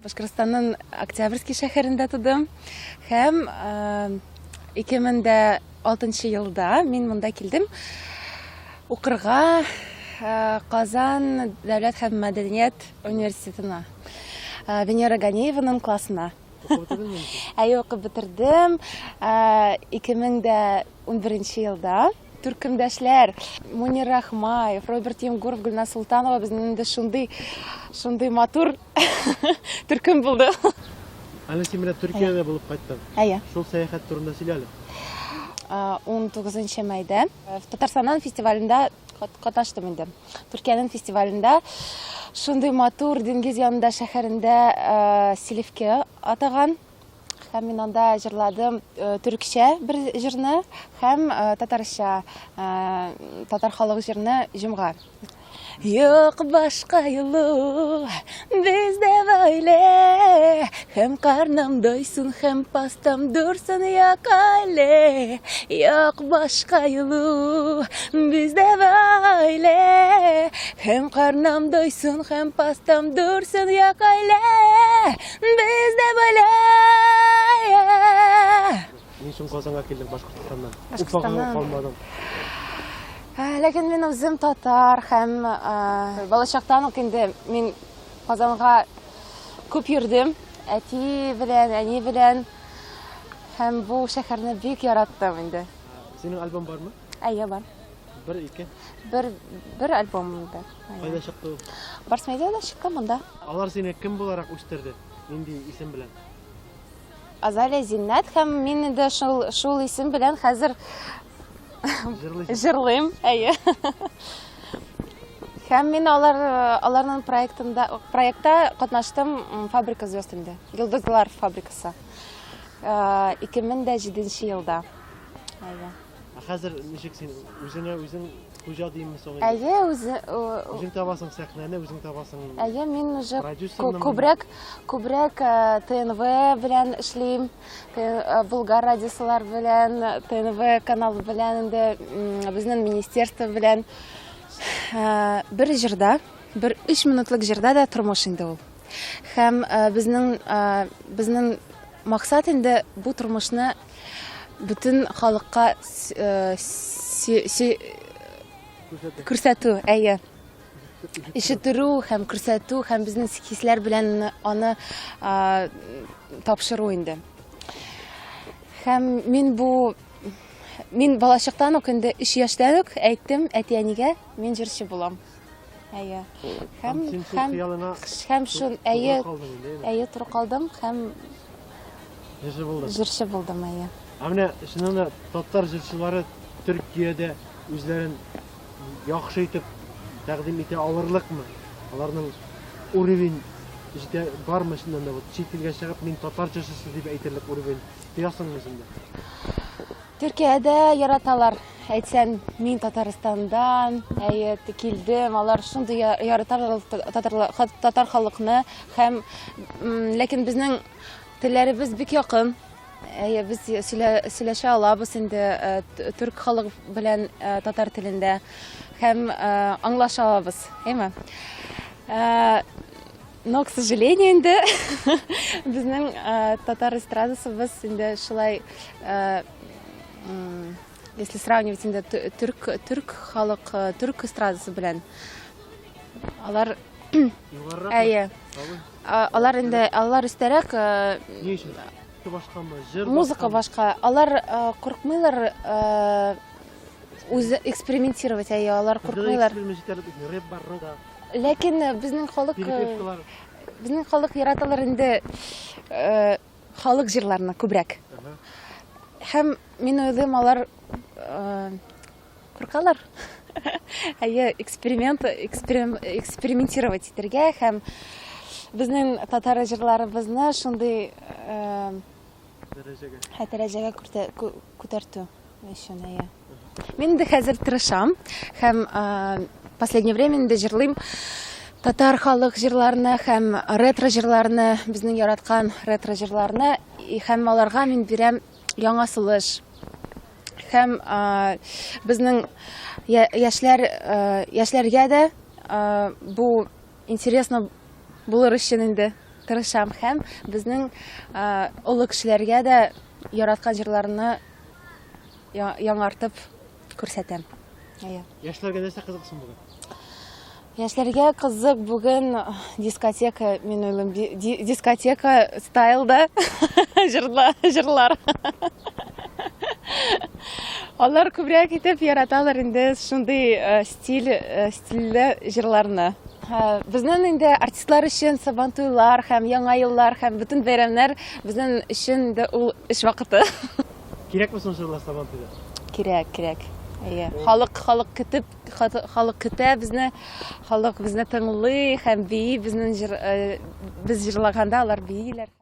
Башкортстанның Октябрьский шәһәрендә тудым һәм 2006 елда мин монда килдем укырга Казан дәүләт һәм мәдәният университетына Венера Ганееваның классына. Укып бетердеңме инде? Әйе, укып бетердем. 2011 елда төркемдәшләр Мунир Рахмаев, Роберт Емгуров, Гөлназ Султанова безнең инде шундый шундый матур төркем булды. Әле син менә Төркиядә булып кайттың. Әйе. Шул сәяхәт турында сөйлә әле. 19 майда Татарстаннан фестивалендә катнаштым инде. Төркиянең фестивалендә шундый матур диңгез янында шәһәрендә Селифке атаган. Һәм мин анда җырладым төркчә бер җырны һәм татарча татар халык җырны Җомга. Юк башка юлы бездә гаилә Һәм карным дойсын, һәм пастам дурсын як әле Юк башка юлы бездә гаилә Һәм карным дойсын, һәм пастам дурсын як әле Бездә гаилә. Ни өчен Казанга килдең Башкортстаннан? Уфага калмадың. Ләкин мин үзем татар һәм балачактан ук инде мин Казанга күп йөрдем. Әти белән, әни белән һәм бу шәһәрне бик яраттым инде. Синең альбом бармы? Әйе, бар. Бер, ике? Бер, бер альбом инде. Кайда чыкты ул? Барс Медиада чыкты монда. Алар сине кем буларак үстерде? Нинди исем белән? Азалия Зиннәт һәм мин инде шул, шул исем белән хәзер җырлыйм, әйе. Һәм мин алар аларның проектында проектта катнаштым Фабрика звезд инде. Йолдызлар фабрикасы. 2007 елда. Әйе. Ә хәзер ничек син үзеңә үзең хуҗа димме соң инде? Әйе, үзе Үзең табасың сәхнәне, үзең табасың. Әйе, мин уже күбрәк күбрәк ТНВ белән эшлим. Болгар радиосылар белән, ТНВ каналы белән инде безнең министерство белән бер җырда, бер 3 минутлык җырда да тормыш инде ул. Һәм безнең безнең максат инде бу тормышны бөтен халыкка күрсәтү, әйе. Ишеттерү һәм күрсәтү һәм безнең хисләр белән аны тапшыру инде. Һәм мин бу мин балачактан ук инде 3 яшьтән үк әйттем әти-әнигә, мин җырчы булам. Әйе. Һәм һәм һәм шул әйе әйе туры калдым һәм җырчы булдым. Җырчы булдым, әйе. Ә менә чыннан да татар җырчылары Төркиядә үзләрен яхшы итеп тәкъдим итә алырлыкмы? Аларның уровень җитә бармы чыннан да? Вот чит илгә чыгып мин татар җырчысы дип әйтерлек уровень тоясыңмы син дә? Төркиядә яраталар. Әйтсәм, мин Татарстандан, әйе, килдем. Алар шундый яраталар татар халыкны һәм ләкин безнең телләребез бик якын. Әйе, без сөйләшә алабыз инде э, төрк халык белән э, татар телендә һәм э, аңлаша алабыз, әйме? Но, к сожалению, инде безнең татар эстрадасыбыз инде шулай, если сравнивать инде төрк, төрк халык, төрк эстрадасы белән, алар Әйе. Алар инде, алар өстәрәк. Ни өчен? Башкамы? Җыр Музыка башка. Алар куркмыйлар үзе экспериментировать, әйе, алар куркмыйлар. Рэп бар, рок. Ләкин безнең халык безнең халык яраталар инде халык җырларны күбрәк. Һәм мин уйлыйм, алар куркалар. Әйе, эксперимент, экспериментировать итәргә һәм безнең татар җырларыбызны шундый дәрәҗәгә дәрәҗәгә күтәртү өчен, әйе. Мин инде хәзер тырышам һәм последнее время инде җырлыйм татар халык җырларны һәм ретро җырларны, безнең яраткан ретро җырларны һәм аларга мин бирәм яңа сулыш. Һәм безнең яшьләр яшьләргә дә бу интересно булыр өчен инде. тырышам һәм безнең олы кешеләргә дә яраткан җырларны яңартып күрсәтәм. Әйе. Яшьләргә нәрсә кызык соң бүген? Яшьләргә кызык бүген дискотека, мин уйлыйм, дискотека стайлда җырлар. Алар күбрәк итеп яраталар инде шундый э, стиль, э, стильле җырларны. Э, безнең инде артистлар өчен Сабантуйлар һәм Яңа еллар һәм бөтен бәйрәмнәр безнең өчен инде ул эш вакыты. Кирәкме соң җырлар Сабантуйда? Кирәк, кирәк. Әйе. Халык, халык көтеп, халык көтә безне, халык безне тыңлый һәм бии безнең җыр, без җырлаганда алар бииләр.